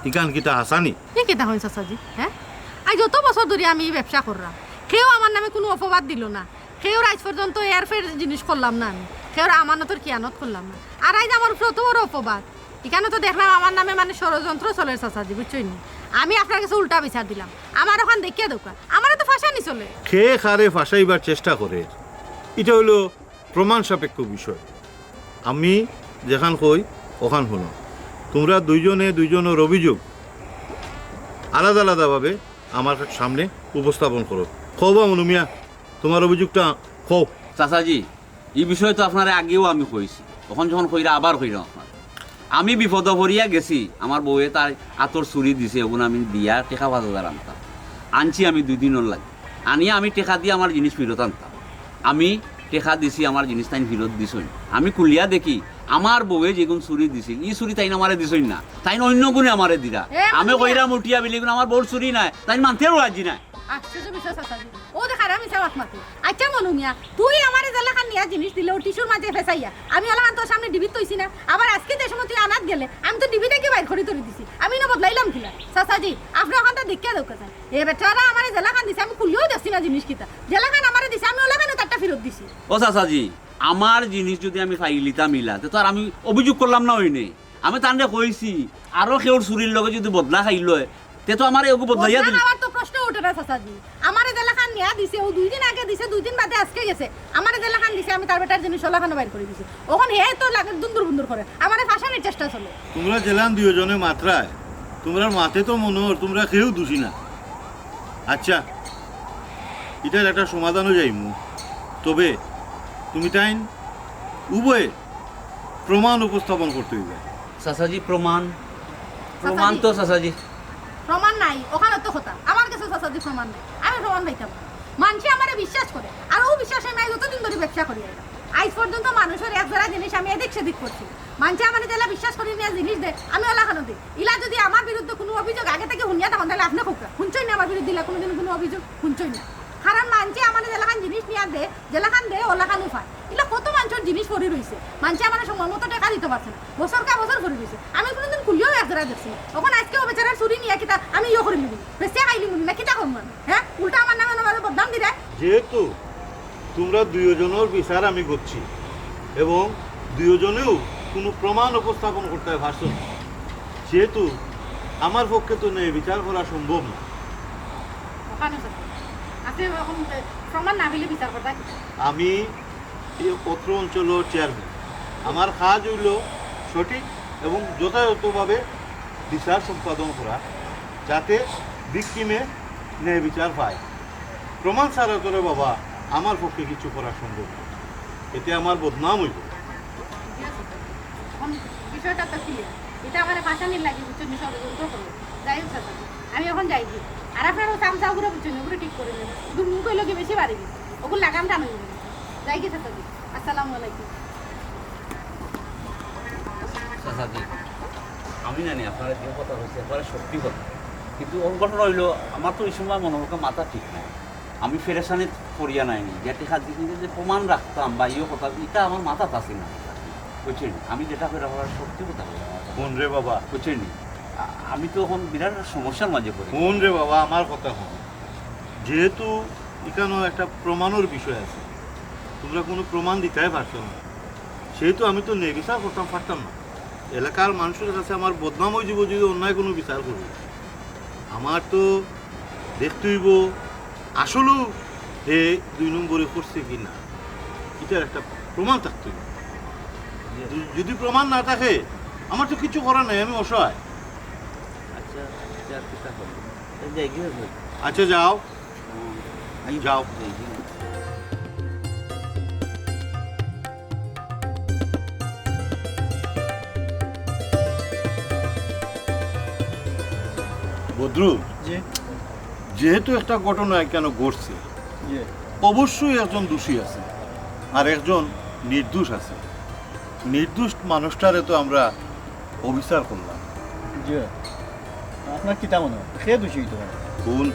ইখান কিতা হাছা নি? ই কিতা কইন চাচাজি, হ্যাঁ? আইজ যত বছর ধরি আমি ই ব্যবসা কররাম, কেউ আমার নামে কুনু অপবাদ দিলো না, কেউর আইজ পর্যন্ত হেরফের জিনিস করলাম না আমি, কেউর আমানতর খিয়ানত করলাম না। আর আইজ আমার উপরে অত বড় অপবাদ, ইখানো তো দেখলাম আমার নামে মানে ষড়যন্ত্র চলের চাচাজি, বুঝছইন নি? আমি আপনার কাছে উল্টা বিচার দিলাম, আমার অখান দেখিয়া দেউক্কা, আমারে তো ফাঁসানি চলে। কে কারে ফাঁসাইবার চেষ্টা করের, ইটা অইলো প্রমাণ সাপেক্ষ বিষয়। আমি যেখান কই, অখান হুনো। তোমরা দুইজনে দুইজনর অভিযোগ আলাদা আলাদাভাবে আমার সামনে উপস্থাপন করো। কও বা মনু মিয়া, তোমার অভিযোগটা কও। চাচাজি, ই বিষয়ে তো আপনারে আগেও আমি কইছি, অখন যখন কইরা আবার কইরাম আপনারে। আমি বিপদো পড়িয়া গেছি, আমার বউয়ে তার আতর চুড়ি দিছে, অগুন আমি দিয়া টেকা পাঁচ হাজার আনতাম, আনছি আমি দুই দিনর লাগি, আনিয়া আমি টেকা দিয়া আমার জিনিস ফিরত আনতাম। আমি টেকা দিছি, আমার জিনিস তাইন ফিরত দিছইন। আমি খুলিয়া দেখি, আমার বউয়ে যেগুন চুড়ি দিছিল, ই চুড়ি তাইন আমারে দিছইন না, তাইন অইন্য গুনে আমারে দিরা। এ, আমি মনু মিয়া। কইরাম উঠিয়া বিলি, ইগুন আমার বউর চুড়ি নায়, তাইন মানতেও রাজি নায়। আশ্চর্য বিষয় চাচাজি। ও দেখ, আর আমি মিছা মাত মাতি। আচ্ছা মনু মিয়া, তুই আমারে যেলাখান নিয়া জিনিস দিলে, ও টিস্যুর মাঝে ফেসাইয়া, আমি অলাখান তোর সামনে ডিবিত থইছি না? আবার আজকে যে সময় তুই আনাত গেলে, আমি তো ডিবি থাকি বাইর করি তরি দিছি। আমি না বদলাইলাম কিলা? চাচাজি, আপনে অখানটা দেখিয়া দেউক্কা চাইন। এ বেটারা আমারে যেলাখান দিছে, আমি খুলিয়াও দেখছি না জিনিস কিতা। যেলাখান আমারে দিছে, আমি অলাখানউ তারটা ফিরত দিছি। ও চাচাজি, আমার জিনিস যুদি আমি পাইলিতাম ইলা, তে তো আর আমি অভিযোগ করলাম না অইনে। আমি তানরে কইছি, আরো কেউর চুড়ির লগে যুদি বদলা খাইল অয়, তে তো আমারে অগু বদলাইয়া বদলা দিল। খাওয়ার তো প্রশ্ন উঠে না, চাচাজি। আমারে যেলাখান নিয়া দিছে, ও দুই দিন আগে দিছে, দুই দিন বাদে আজকে গেছে। আমারে যেলাখান দিছে, আমি তার বেটার জিনিস অলাখানউ বাইর করি দিছে। অখন হে তো লাগে দুন্দুর বুন্দুর করে, আমারে ফাঁসানির চেষ্টা চলে। তোমরা যেলান দুইজনে মাতরায়, তোমরার মাতে তো মনো অর তোমরা কেউ দুষী না। আচ্ছা, ইটার একটা সমাধানও যাইমু। তবে তুমি তাইন উভয়ে প্রমাণ উপস্থাপন করতে অইবে। চাচাজি, প্রমাণ? প্রমাণ চাচাজি। তো চাচাজি। প্রমাণ নাই, অখানো তো কথা। আমার কাছে চাচাজি প্রমাণ নাই, আমি প্রমাণ পাইতাম না। মানষে আমারে বিশ্বাস করে, আর অউ বিশ্বাসে আমি যতদিন ধরি ব্যবসা করি আইলাম। আইজ পর্যন্ত মানুষর এক জোড়া জিনিস আমি এদিক সেদিক করছি। মানষে আমারে যেলা বিশ্বাস করি নিয়া জিনিস দেয়, আমি অলাখানউ দেই। ইলা যুদি আমার বিরুদ্ধে কুনু অভিযোগ আগে থাকি হুনিয়া থাকইন, তাইলে আপনে কউক্কা। হুনছইন না আমার বিরুদ্ধে ইলা কুনুদিন কুনু অভিযোগ? হুনছইন না। কারণ মানষে আমারে যেলাখান জিনিস নিয়া দেয়, যেলাখান দেয়, অলাখানউ পায়। ইলা কত মানষর জিনিস পড়ি রইছে, মানষে আমারে সময় মতো টেকা দিতো পারছে না, বছর কা বছর পড়ি রইছে। আমি কুনুদিন খুলিয়াও এক জোড়া দেখছি না। অখন আজকে ও বেচারার চুড়ি নিয়া কিতা আমি ইয়ে করিলিমু নি, বেচিয়া খাইলিমু নি, না কিতা করমু আমি? হ্যাঁ, উল্টা আমার নামে আমারে বদনাম দিরায়। যেহেতু তোমরা দুইজনর বিচার আমি করছি এবং দুইজনেউ কুনু প্রমাণ উপস্থাপন করতে পারছো না, সেহেতু আমার পক্ষে তো ন্যায় বিচার করা সম্ভব না। অখানো চাচা, আপনি এখন প্রমাণ না পেলে বিচার করবা কি? আমি এই অত্র অঞ্চলর চেয়ারম্যান। আমার কাজ অইলো সঠিক এবং যথাযথভাবে বিচার সম্পাদন করা, যাতে ভিকটিমে ন্যায় বিচার পায়। প্রমাণ ছাড়া তো রে বাবা আমার পক্ষে কিছু করা সম্ভব না, এতে আমার বদনাম অইবো। জি, আছে তো। এখন বিষয়টা তো ক্লিয়ার, এটা আমার ফাঁসানির লাগি, বুঝছো নি, ষড়যন্ত্র করো। যাই হোক চাচা, আমি এখন যাই কি? আর আপনার ও চামচা ওগুলো, বুঝছো নি, ওগুলো ঠিক করে নেন। ওগুলো মুখ হইলো কি বেশি বাড়ি গেছে, ওগুলো লাগাম টানো। যাই কি চাচা? আসসালামু আলাইকুম। চাচাজি, আমি জানি আপনারা যে কথা কইছে একবারে সত্যি কথা, কিন্তু অউ ঘটনা অইলো, আমার তো ওই সময় মনে হয় মাথা ঠিক নাই, আমি পেরেশানিত পড়িয়া নাইনি, যে টেকা দিছি যে প্রমাণ রাখতাম বা ইয়ে কথা, ইটা আমার মাথাত আছিল না। বুঝছইন নি? আমি যেটা কইরাম আপনারা সত্যি কথা কইরাম। হুন রে বাবা। বুঝছইন নি? আ-, আমি তো এখন বিরাট সমস্যার মাঝে পড়ি। হুন রে বাবা, আমার কথা হুন। যেহেতু ইখানো একটা প্রমাণর বিষয় আছে, তুমরা কুনু প্রমাণ দিতায় পারছো না, সেহেতু আমি তো ন্যায় বিচার করতাম পারতাম না। এলাকার মানুষর কাছে আমার বদনাম অইযিবো যদি অন্যায় কুনু বিচার করি। আমার তো দেখতে অইবো আসলেউ হে দুই নম্বরি করছে কি না, ইটার একটা প্রমাণ থাকতে অইবো। যদি প্রমাণ না থাকে, আমার তো কিছু করার নাই, আমি অসহায়। আচ্ছা, আচ্ছা, আচ্ছা, আচ্ছা। আচ্ছা, যাও। যাও। বদরুল, জি। যেহেতু একটা ঘটনা ইখানো ঘটছে, জি। অবশ্যই একজন দোষী আছে, আর একজন নির্দোষ আছে। নির্দোষ মানুষটারে তো আমরা অবিচার করলাম। জি। আপনার কিতা মনে হয়, কে দোষী হইতে পারে? ভুল।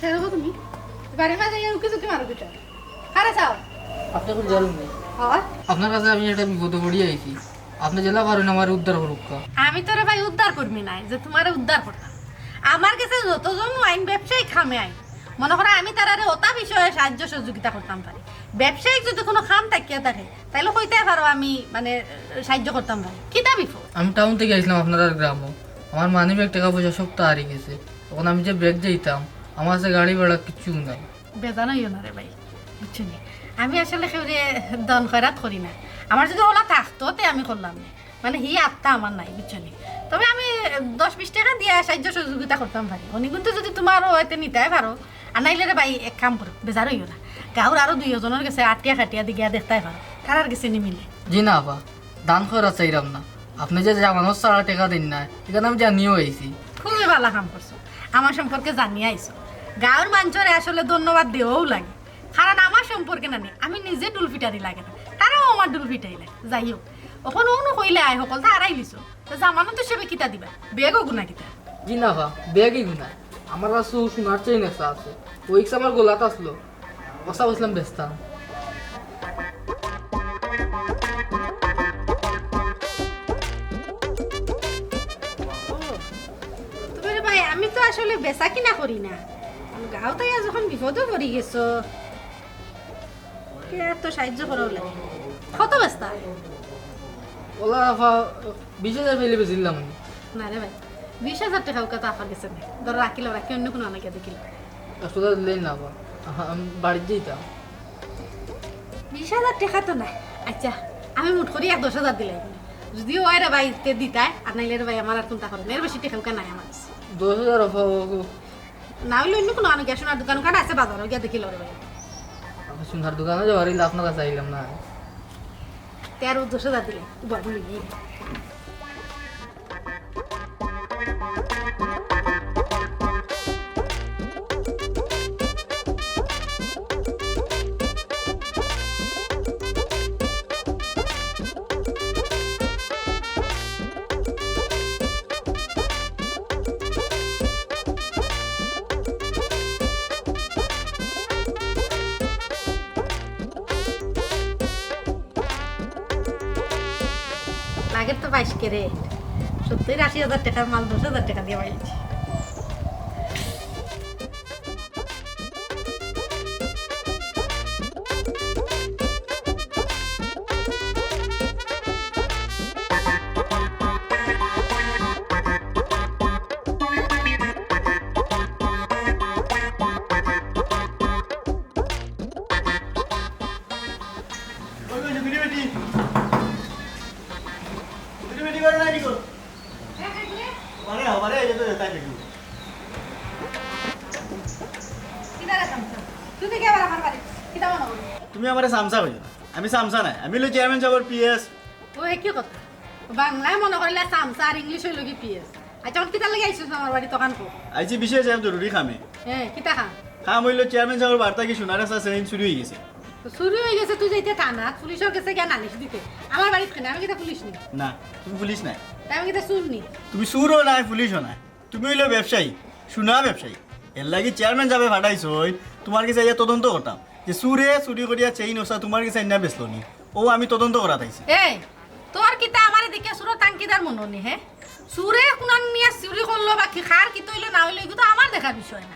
হে দেখো তুমি, বাড়ির মাঝে এই উকি ঝুঁকি মারো দুইটা। আরে চাও। আপনি এখন জানেন নি? হ্যাঁ? আপনার কাছে আমি একটা বিপদে পড়িয়া আইছি। আপনি যেলা পারেন আমারে উদ্ধার করুক্কা। আমি তোরে ভাই উদ্ধার করমি নাই, যে তোমারে উদ্ধার করতাম। আমার গেছে যতজন আইন ব্যবসায়ী খামে আইন। মনে করো আমি তারারে ওটা বিষয়ে সাহায্য সহযোগিতা করতাম পারি। ব্যবসায়িক যদি কোনো খাম থাকিয়া থাকে, তাইলে কইতে পারো আমি মানে সাহায্য করতাম পারি। কিতা বিপদ? আমি টাউন থাকি আইছিলাম আপনার গ্রামো। আমার মানি ব্যাগ টেকা পয়সা সব তো হারি গেছে। এখন আমি যে ব্যাগ যাইতাম, আমার কাছে গাড়ি ভাড়া কিচ্ছু নাই। বেজান অইও না রে ভাই, বুঝছো নি? আমি আসলে কেউরে দন খয়রাত করি না। আমার যদি ওলা থাকতো, তে আমি করলাম না। মানে, হি আত্মা আমার নাই, বুঝছো নি? তবে আমি দশ বিশ টেকা দিয়া সাহায্য সহযোগিতা করতাম পারি। অনিগুণ তো যদি তোমারও হইতে নিতায় পারো, আর নাইলে রে ভাই, এক কাম করো, বেজার অইও না। গাঁওর আরো দুইজনর গেছে আটিয়া কাটিয়া দি গিয়া দেখতায় পারো, তারার গেছে নিমিলে। জি না, আফা, দান খয়রাত চাইরাম না। আপনি যে জামানত ছাড়া টেকা দেইন না, ইখান আমি জানিয়াউ আইছি। খুবই ভালা কাম করছো, আমার সম্পর্কে জানিয়া আইছো। গাঁওর মানষরে আসলে ধন্যবাদ দেওয়াউ লাগে, কারণ আমার সম্পর্কে না নি, আমি নিজে ডুল ফিটারি লাগে না, তারাও আমার ডুল ফিটাই লাগে। যাই হোক, অখন অনো কইলে আয় হকল তা হারাই লিছো, তো জামানত হিসেবে কিতা দিবা? ব্যাগও গুনা কিতা? জি না বা, ব্যাগই গুনা। আমার কাছে সোনার চেইন একটা আছে, ওই আমার গলাত আসলো। বস্তা বসলাম বেচতাম। ও, তবে রে ভাই, আমি তো আসলে বেচা কিনা করি না। গাঁও তাইয়া যখন বিপদে পড়ি গেছো, তে আর তো সাহায্য করাও লাগে। কত বেচতা? ওলা আফা, বিশ হাজার পাইলে বেচিলাম আমি। না রে ভাই, বিশ হাজার টেকা উকা তো আফার গেছে নাই। ধরো রাখিলাও, রাখি অন্য কুনু আনা গিয়া দেখিলাও। একশো টাকা দিলেই না আফা, আহা, আমি বাড়িত যাইতাম। বিশ হাজার টেকা তো নাই। আচ্ছা, আমি মুট করি এক দশ হাজার দিলাই। যদিও অয় রে ভাই, তে দিতায়, আর নাইলে রে ভাই, আমার আর কুনতা করে না। এর বেশি টেকা উকা নাই আমার কাছে। দশ হাজার আফা, ও, ও। না অইলে অন্য কুনু আনো গিয়া, সোনার দোকান কাটা আছে বাজারো, গিয়া দেখিলাও রে ভাই। আমি সোনার দোকানো যাওয়ার অইলে আপনার কাছে আইলাম না। তেরো দশ হাজার দিলে, উবা, বলি, এই। লাগের তো বাইশ ক্যারেট। সত্যি আশি হাজার টেকার মাল দশ হাজার টেকা দিয়া পাইছি। ওই, ওই, গুটি বেটি। গুটি বেটি করে নাই নিকো। বারে, বারে, এই তো তাই দেখি। কিতা রে চামচা? তুমি কে আবার আমার বাড়ি? কিতা মনে করো? তুমি আমারে চামচা কইও না। আমি চামচা নায়। আমি অইলো চেয়ারম্যান সাবর পিএস। ও, একই কথা। বাংলায় মনে করিলা চামচা আর ইংলিশ অইলো কি পিএস। আচ্ছা, অখন কিতার লাগি আইছস আমার বাড়ি তখন কো? আইছি বিশেষ এক জরুরি কামে। হ্যাঁ, কিতা কাম? কাম অইলো চেয়ারম্যান সাবর বাড়ি থাকি সোনার একটা চেইন চুরি অই গেছে। তো চুরি অই গেছে, তুই যাইতে থানাত, পুলিশর গেছে গিয়া নালিশ দিতে। আমার বাড়িত কেনে? আমি কিতা পুলিশ নি? না, তুমি পুলিশ নায়। তে আমি কিতা চুর নি? তুমি চুরও নায়, পুলিশও নায়। তুমি অইলো ব্যবসায়ী, সোনা ব্যবসায়ী। এরলাগি চেয়ারম্যান সাবে পাঠাইছইন, তুমার গেছে আইয়া তদন্ত করতাম। যে চুরে চুরি করিয়া চেইন অটা তুমার গেছে আইনা বেচলো নি। অউ আমি তদন্ত করাত আইছি। এই, তোর কিতা আমারে দেখিয়া চুরর তাংকিদার মনো নি, হে? চুরে কুনান নিয়া চুরি করলো বা কি, কার কিতা অইলো না অইলো, ইগু তো আমার দেখার বিষয় না।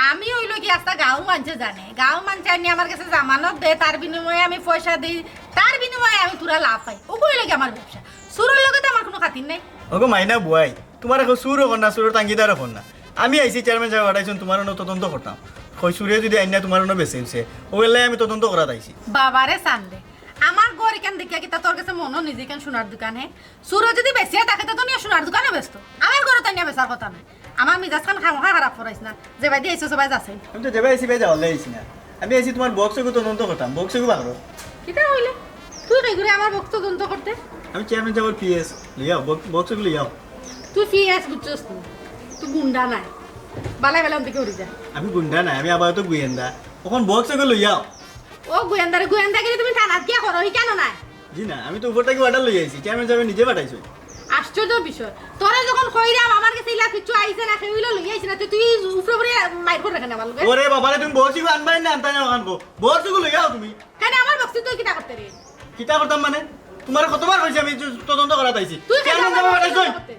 আমি অইলো কি আস্তা গাঁওর মানষে জানে, গাঁওর মানষে আনি আমার গেছে জামানত দে, তার বিনিময়ে আমি পয়সা দেই, তার বিনিময়ে আমি থুড়া লাভ পাই, অগু অইলো কি আমার ব্যবসা। চুরর লগে তো আমার কুনু খাতির নাই। ওগো মাইনা বুয়াই, তুমারে কেউ চুরও কর না, চুরর তাংকিদারও কর না। আমি আইছি চেয়ারম্যান সাবে পাঠাইছইন, তুমার অনো তদন্ত করতাম। কই চুরে যদি আইনা তুমার অনো বেচে উচে, অউ এরলাগি আমি তদন্ত করাত আইছি। বাবারে চান্দে, আমার ঘর ইখান দেখিয়া কিতা তোর গেছে মনো নি যে ইখান সোনার দোকান হে? চুরে যদি বেচিয়া থাকে, তে তো নিয়া সোনার দোকানো বেচতো। আমার ঘরো তো নিয়া বেচার কথা নায়। আমার মিজাজ খান খামোখা খারাপ করাইস না। যেবায়দি আইছস, অবায়দি যাছ। আমি তো যেবায় আইছি, বায় যাওয়ার লাগি আইছি না। আমি আইছি তুমার বক্স অগু তদন্ত করতাম। বক্স অগু বার করো। কিতা কইলে? তুই কইগুরে আমার বক্স তদন্ত করতে? আমি চেয়ারম্যান সাবর পিএস। লইয়াও, বক-, বক্স অগু লইয়াও। তুই পিএস বুঝছস নি? তুই গুন্ডা নায়। বালাই বালাই অন থাকি হরি যা। আমি গুন্ডা নায়, আমি আপাতত গোয়েন্দা। অখন বক্স অগু লইয়াও। ও গোয়েন্দারে, গোয়েন্দাগিরি তুমি থানাত গিয়া করো, ইখানো নায়। জি না, আমি তো উপর থাকি অর্ডার লইয়া আইছি, চেয়ারম্যান সাবে নিজে পাঠাইছইন। আশ্চর্য বিষয়, তোরে যখন কইরাম আমার গেছে ইলা কিচ্ছু আইছে না, কেউ ইলা লইয়া আইছে না, তে তুই উপরে উপরে মাইর কর রাখে না ভালা করি। ওরে বাবারে, তুমি বক্স অগু আনবায় না, আনতায় না, অখান কও। বক্স অগু লইয়াও তুমি। কেনে আমার বক্স অগু তুই কিতা করতে রে? কিতা করতাম মানে? তুমারে কতবার কইছি আমি যে তদন্ত করাত আইছি। তুই কেনে চেয়ারম্যান সাবে আমার বক্স অগু পাঠাইছইন। করতে?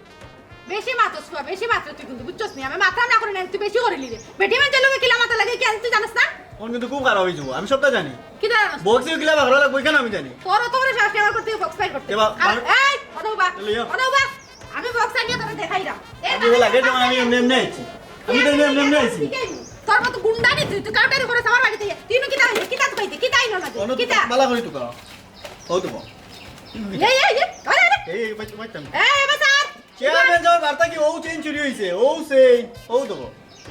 বেশি মাতস ফুয়া, বেশি মাতরে তুই কিন্তু, বুঝছস নি? আমি মাতরাম না করি না, তুই বেশি করিলি রে। বেটি মানষর লগে কিলা মাতা লাগে, কিতা তুই জানস না? অখন কিন্তু খুব খারাপ অইযিবো, আমি সবটা জানি। কিতা জানস? বক্স অগু কিলা বার করা লাগবো, ইখান আমি জানি। তোর অত বড় সাহস আমার করতে বক্স বার করতে। এ বা-, আর বার-, এই, অনো উবা, এ লইয়া। অনো উবা। আমি বক্স আনিয়া তোরে দেখাইরাম। এ আমি বাবা, লাগে যখন আমি এমনে এমনে আইছি। আমি তো এমনে এমনে আইছি। তোর মতো গুন্ডা নি তুই, তুই কাউন্টারি করিস আমার বাড়িত। তুই নু কিতা, কিতা তুকাইতে, কিতা আইলো না তুই? অনো তো কিতা? বালা করি তুকাও। অউ তো। এই, এই, এই, আরে, আরে। এই, এই, পাইতাম, পাইতাম। এই, এবার স্যার। চেয়ারম্যান সাবর বাড়ি থাকি অউ চেইন চুরি অইছে, অউ চেইন, অউ তো।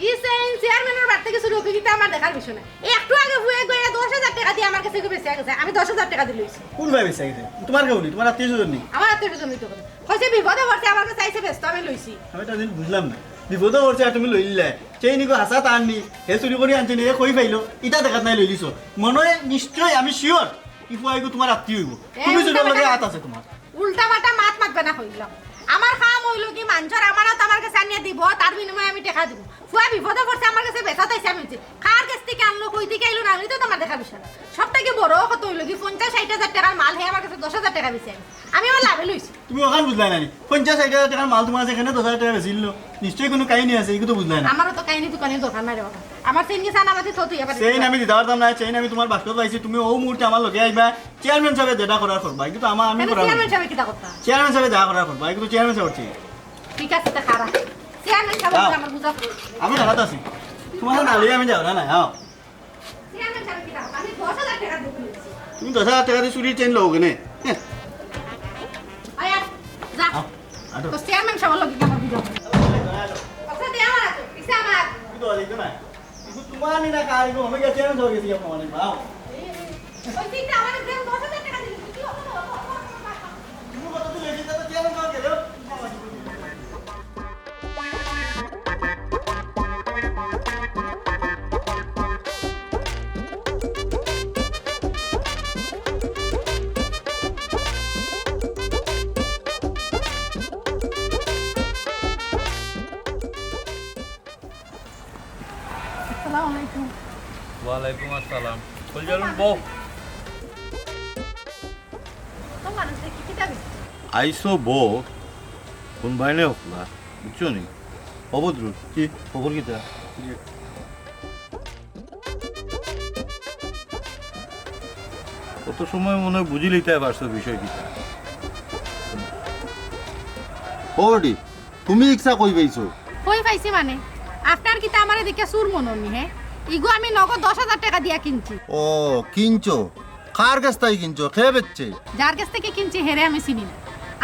ই চেইন চেয়ারম্যানর বাড়ি থাকি চুরি অউক, ইটা আমার দেখার বিষয় না। এই একটু আগে ফুয়ায় কইয়া দশ হাজার টেকা দিয়া আমার গেছে বেচিয়া গেছে, আমি দশ হাজার টেকা দিয়া লইছি। কুন ফুয়ায় বেচিয়া গেছে? তুমার কেউ নি, তুমার আত্মীয় স্বজন নি? আমার আত্মীয় স্বজন অইতে পারে। কইছে বিপদে পড়ছে, আমার গেছে আইছে বেচতো, আমি লইছি। আমি ইটা জিনিস বুঝলাম না। বিপদে পড়ছে আর তুমি লইলায়। চেইন ইগু হাছা তার নি, হে চুরি করি আনছে নি, হে কই পাইলো, ইটা দেখাত নাই লই দিছো। মনো অয় নিশ্চয়, আমি sure, ই ফুয়া ইগু তুমার আত্মীয় অইবো। এ, তুমি উল্টা চুরর লগে পাল্টা আত আছে তুমার। উল্টা পাল্টা মাত মাতবে না কইলাম। আমার কাম অইলো কি, মানষর আমানত আমার গেছে আনিয়া দিবো, তার বিনিময়ে আমি টেকা দিমু। ফুয়া বিপদে পড়ছে, আমার গেছে বেচাত আইছে, আমি দিছি। কার গেছ থাকি আনলো, কই থাকি আইলো না, ইটা তো আমার দেখার বিষয় না। সব থাকি বড় কথা অইলো কি, পঞ্চাশ ষাইট হাজার টেকার মাল হে আমার গেছে দশ হাজার টেকা বেচি আনছে। আমি আমার লাভে লইছি। তুমি অখান বুঝলায় না নি? পঞ্চাশ ষাইট হাজার টেকার মাল তুমার গেছে কেনে দশ হাজার টেকা বেচিলো? নিশ্চয় কুনু কাহিনী আছে, ইগু তো বুঝলায় না। আমারও তো কাহিনী দুকানির দরকার নাই রে বাবা। আমার চেইন গেছে আনা বাদে তো তুই আবার চেইন আমি দিতাম পারতাম না, চেইন আমি তুমার বাক্সত পাইছি, তুমি অউ মুহূর্তে আমার লগে আইবায়, চেয়ারম্যান সাবে যেটা করার করবায়, ইগু তো আমার, আমি করার চেয়ারম্যান সাবে কিতা করতা? চেয়ারম্যান সাবে যা করার করবায়, ইগু তো চেয়ারম্যান সাবে করছি। ঠিক আছে, তে খাড়া। চেয়ারম্যান সাবে যাও। আমার বুঝা পড়ে। আমি খাড়াত আছি। তুমার না লইয়া আমি যাওরাম না, আও। চেয়ারম্যান সাবে কিতা করতা? আমি দশ হাজার টেকা দিয়া লইছি। তুমি দশ হাজার টেকা দিয়া চুরির চেইন লও কেনে? হ্যাঁ। আয়, আয়, যা। আও, আটো। তো চেয়ারম্যান সাবর লগে আমার বুঝা পড়ে। আচ্ছা, দে আমার আটো, পিছে আমার। তুমি তো দেখো না। ইগু তুমার নি না কার, ইগু আমি গেছি, আমি সব গেছি, আপনি অনেক ভাও। ওই দিনটা আমার একদম দশ হাজার টেকা দিলি, তুই অত, অত, অত, ওয়ালাইকুম আসসালাম। কলজারুন, বও। আইছো বও, কোন বাইনে হকলা, বুঝছো নি? অবদ্রুর, কি খবর কিতা? অত সময় মনে হয় বুঝি লইতায় পারছো বিষয় কিতা। ও বেটি, তুমি ইচ্ছা কই পাইছো? কই পাইছি মানে? আপনার কিতা আমারে দেখিয়া চুর মনো নি, হে? ইগু আমি নগদ দশ হাজার টেকা দিয়া কিনছি। ও, কিনছো? কার গেছ থাকি কিনছো? কে বেচছে? যার গেছ থাকি কিনছি, হেরে আমি চিনি না।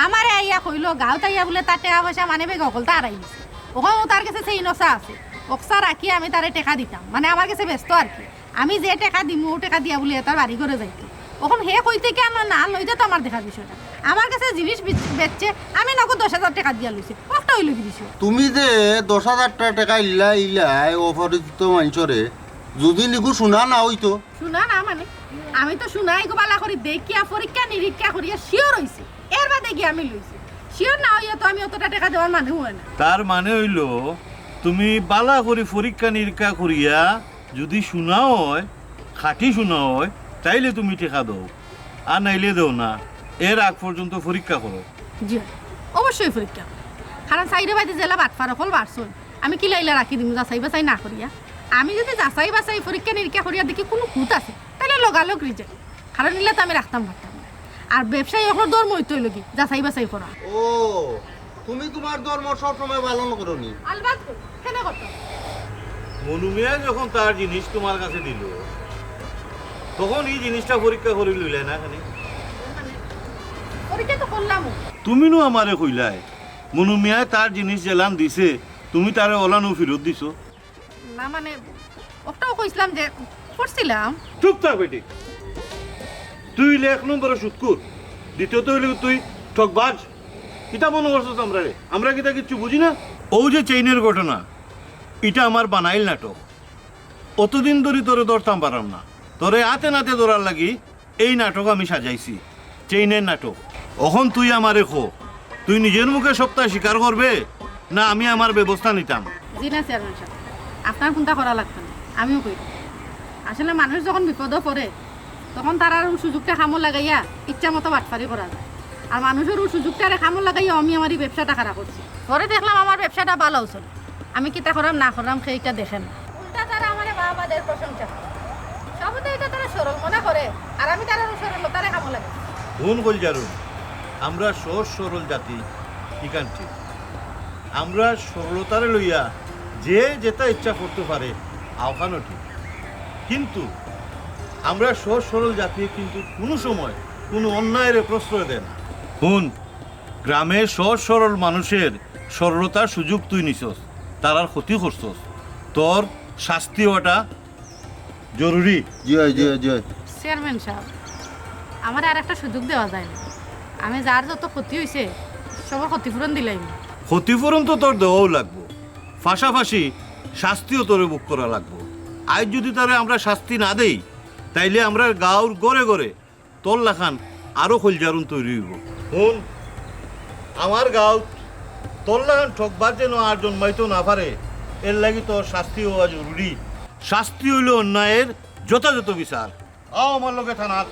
আমারে আইয়া কইলো, গাঁওত আইয়া বুলে তার টেকা পয়সা মানে বেগ হকলতা হারাই গেছে। অখন অউ তার গেছে চেইন অকসা আছে, অকসা রাখিয়া আমি তারে টেকা দিতাম, মানে আমার গেছে বেচতো আর কি। আমি যে টেকা দিমু, অউ টেকা দিয়া বুলে এতার বাড়ি ঘরে যাইতো। অখন হে কই থাকি আনলো না আনলো, ইটা তো আমার দেখার বিষয় না। আমার গেছে জিনিস বেচ-, বেচছে, আমি নগদ দশ হাজার টেকা দিয়া লইছি, অখটা অইলো কি বিষয়? তুমি যে দশ হাজার টেকা ইলা ইলাই অপরিচিত মানষরে, যদি নিগু সোনা না অইতো। সোনা না মানে? আমি তো সোনা ইগু বালা করি দেখিয়া পরীক্ষা নিরীক্ষা করিয়া sure অইছি, এর বাদে গিয়া আমি লইছি। Sure না অইয়া তো আমি অতটা টেকা দেওয়ার মানে অয় না। তার মানে অইলো, তুমি বালা করি পরীক্ষা নিরীক্ষা করিয়া যদি সোনা অয়, খাঁটি সোনা অয়, তাইলে তুমি টেকা দেও, আর নাইলে দেও না। এর আগ পর্যন্ত পরীক্ষা করো। জি, অবশ্যই পরীক্ষা। কারণ চাইরোবায়দি যেলা বাটপার অকল বাড়ছইন, আমি কিলা ইলা রাখি দিমু যাচাই বাছাই না করিয়া? আমি যদি যাচাই বাছাই পরীক্ষা নিরীক্ষা করিয়া দেখি কুনু খুঁত আছে, তাইলে লগালগ reject। কারণ ইলা তো আমি রাখতাম পারতাম না। আর ব্যবসায়ী অকলর ধর্ম অইতো অইলো কি যাচাই বাছাই করা। ও, তুমি তুমার ধর্ম সব সময় পালন করো নি? আলবাত করি, কেনে করতাম? মনু মিয়ায় যখন তার জিনিস তুমার কাছে দিলো, তখন ই জিনিসটা পরীক্ষা করি লইলায় না কেনে? মানে, পরীক্ষা তো করলামউ। তুমি নু আমারে কইলায়, মনু মিয়ায় তার জিনিস যেলান দিছে, তুমি তারে অলানউ ফিরত দিছো। না মানে, অটাউ কইছলাম যে করছিলাম। চুপ থাক বেটি। তুই অইলে এক নম্বরর সুদখুর, দ্বিতীয়ত অইলে তুই ঠগবাজ। কিতা মনো করছস আমরারে? আমরা কিতা কিচ্ছু বুঝি না? অউ যে চেইনর ঘটনা, ইটা আমার বানাইল নাটক। অতদিন ধরি তোরে ধরতাম পারলাম না, তোরে আতে নাতে ধরার লাগি এই নাটক আমি সাজাইছি, চেইনর নাটক। অখন তুই আমারে ক, তুই নিজর মুখে সবটা স্বীকার করবে, না আমি আমার ব্যবস্থা নিতাম? জি না চেয়ারম্যান সাব, আপনার কুনতা করা লাগতো না, আমিউ কইরাম। আসলে মানুষ যখন বিপদো পড়ে, তখন তারার অউ সুযোগটা কামো লাগাইয়া ইচ্ছা মতো বাটপারি করা যায়। আর মানুষর অউ সুযোগটারে কামো লাগাইয়া আমি আমার ই ব্যবসাটা খাড়া করছি। পরে দেখলাম আমার ব্যবসাটা ভালাউ চলে, আমি কিতা কররাম না কররাম কে ইটা দেখে না। উল্টা তারা আমারে বাহবা দের, প্রশংসা করে। সবতে ইটা তারা সরল মনে করে, আর আমি তারার অউ সরলতারে কামো লাগাই। হুন কলজারুন, আমরা সহজ সরল জাতি, ইখান ঠিক। আমরা সরলতারে লইয়া যে যেতা ইচ্ছা করতো পারে, অউখানও ঠিক। কিন্তু আমরা সহজ সরল জাতি কিন্তু কুনু সময় কুনু অন্যায়রে প্রশ্রয় দেয় না। হুন, গ্রামে সহজ সরল মানুষর সরলতার সুযোগ তুই নিছস, তারার ক্ষতি করছস, তোর শাস্তি অওয়াটা জরুরি। জি অয়, জি অয়, জি অয়। চেয়ারম্যান সাব, আমারে আর একটা সুযোগ দেওয়া যায় না? আমি যার যত ক্ষতি অইছে, সবর ক্ষতিপূরণ দিলাইমু। ক্ষতিপূরণ তো তোর দেওয়াউ লাগবো, পাশাপাশি শাস্তিও তোরে ভোগ করা লাগবো। আইজ যদি তারে আমরা শাস্তি না দেই, তাইলে আমরার গাঁওর ঘরে ঘরে তোর লাখান আরো কলজারুন তৈরি অইবো। হুন, আমার গাঁওত তোর লাখান ঠগবাজ যেন আর জন্মাইতো না পারে, এরলাগি তোর শাস্তি অওয়া জরুরি। শাস্তি অইলো অন্যায়র যথাযথ বিচার। আও আমার লগে থানাত।